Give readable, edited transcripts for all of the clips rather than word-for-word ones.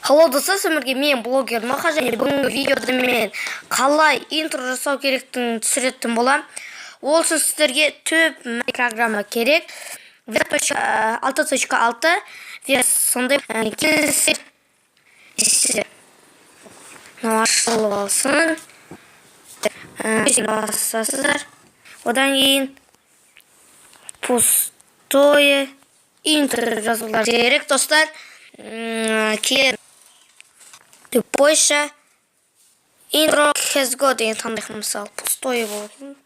Халло, достар, сіздермен бірге мен, блогер Маха, және бүгінгі видеода мен қалай интро жасау керектігін түсіретін боламын. Ол үшін сіздерге төп программа керек. 6.6 сондай келесі мынау ашылып алсын. Басасыздар. Одан кейін пустое интро жазулар керек, достар. Кейін бойынша интро CSGO деген таңдайық, мысалы, пустое болады.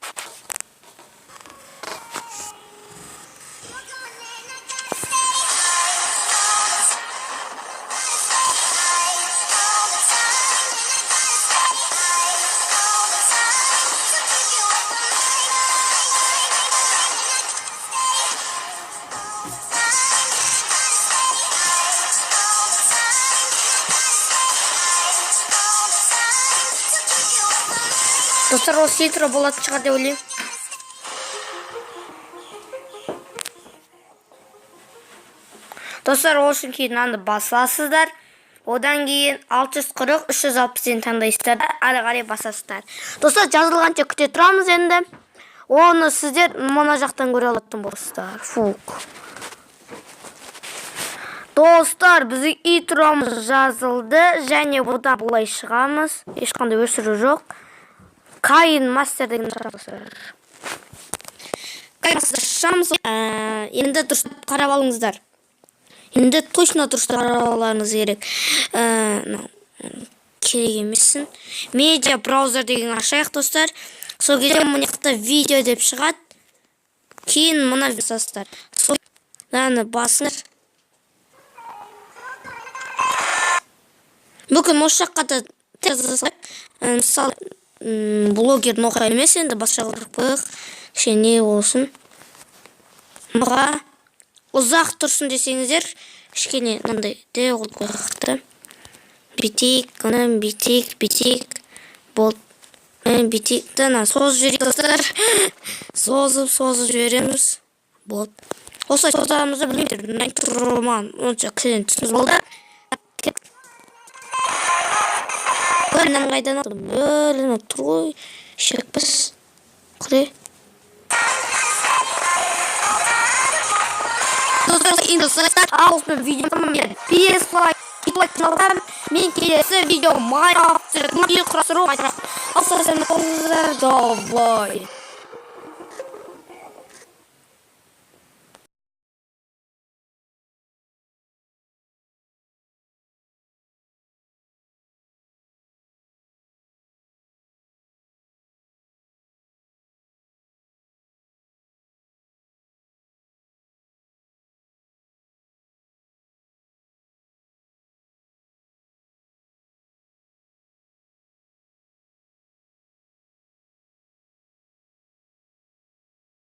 Достар, осы интро болатын шығар деп ойлаймын. Достар, ол үшін кейін мынаны басасыздар. Одан кейін 640 360 таңдайсыздар да, ары қарай басасыздар. Достар, жазылғанша күте тұрамыз енді. Оны сіздер мына жақтан көре алатын боласыздар. Фук. Достар, біздің интромыз жазылды және бұдан былай шығамыз. Ешқандай өшіру жоқ. Кайн Мастер деген достар. Кайн Мастер ашамыз. Енді дұрыстап қарап алыңыздар. Енді точно дұрыстап қарап алуларыңыз керек. Керек емессін. Медиа браузер деген ашайық, достар. Сол кезде мына жақта видео деп шығады. Кейін мына басасыздар. Сол мынаны басыңыз. Мүмкін осы жаққа да жаза. Мысалы, блогер Ноқа емес, енді басқа қылып қояйық, кішкене не болсын, Ноқа ұзақ тұрсын десеңіздер, кішкене мынандай де қойып қояйық та, бүйтейік, аны бүйтейік, бүйтейік, болды, бүйтейік та, ана созып жіберейік, достар, созып созып жібереміз, болды, осылай созамыз да. Білмеймін, маған онша кішкене түсініксіз болды. Мынаны қайдан алдым? Өлі, тұр ғой. Шекпіз. Құре. Видео мен келесі видео Майнкрафт құрастыру. Ал, давай.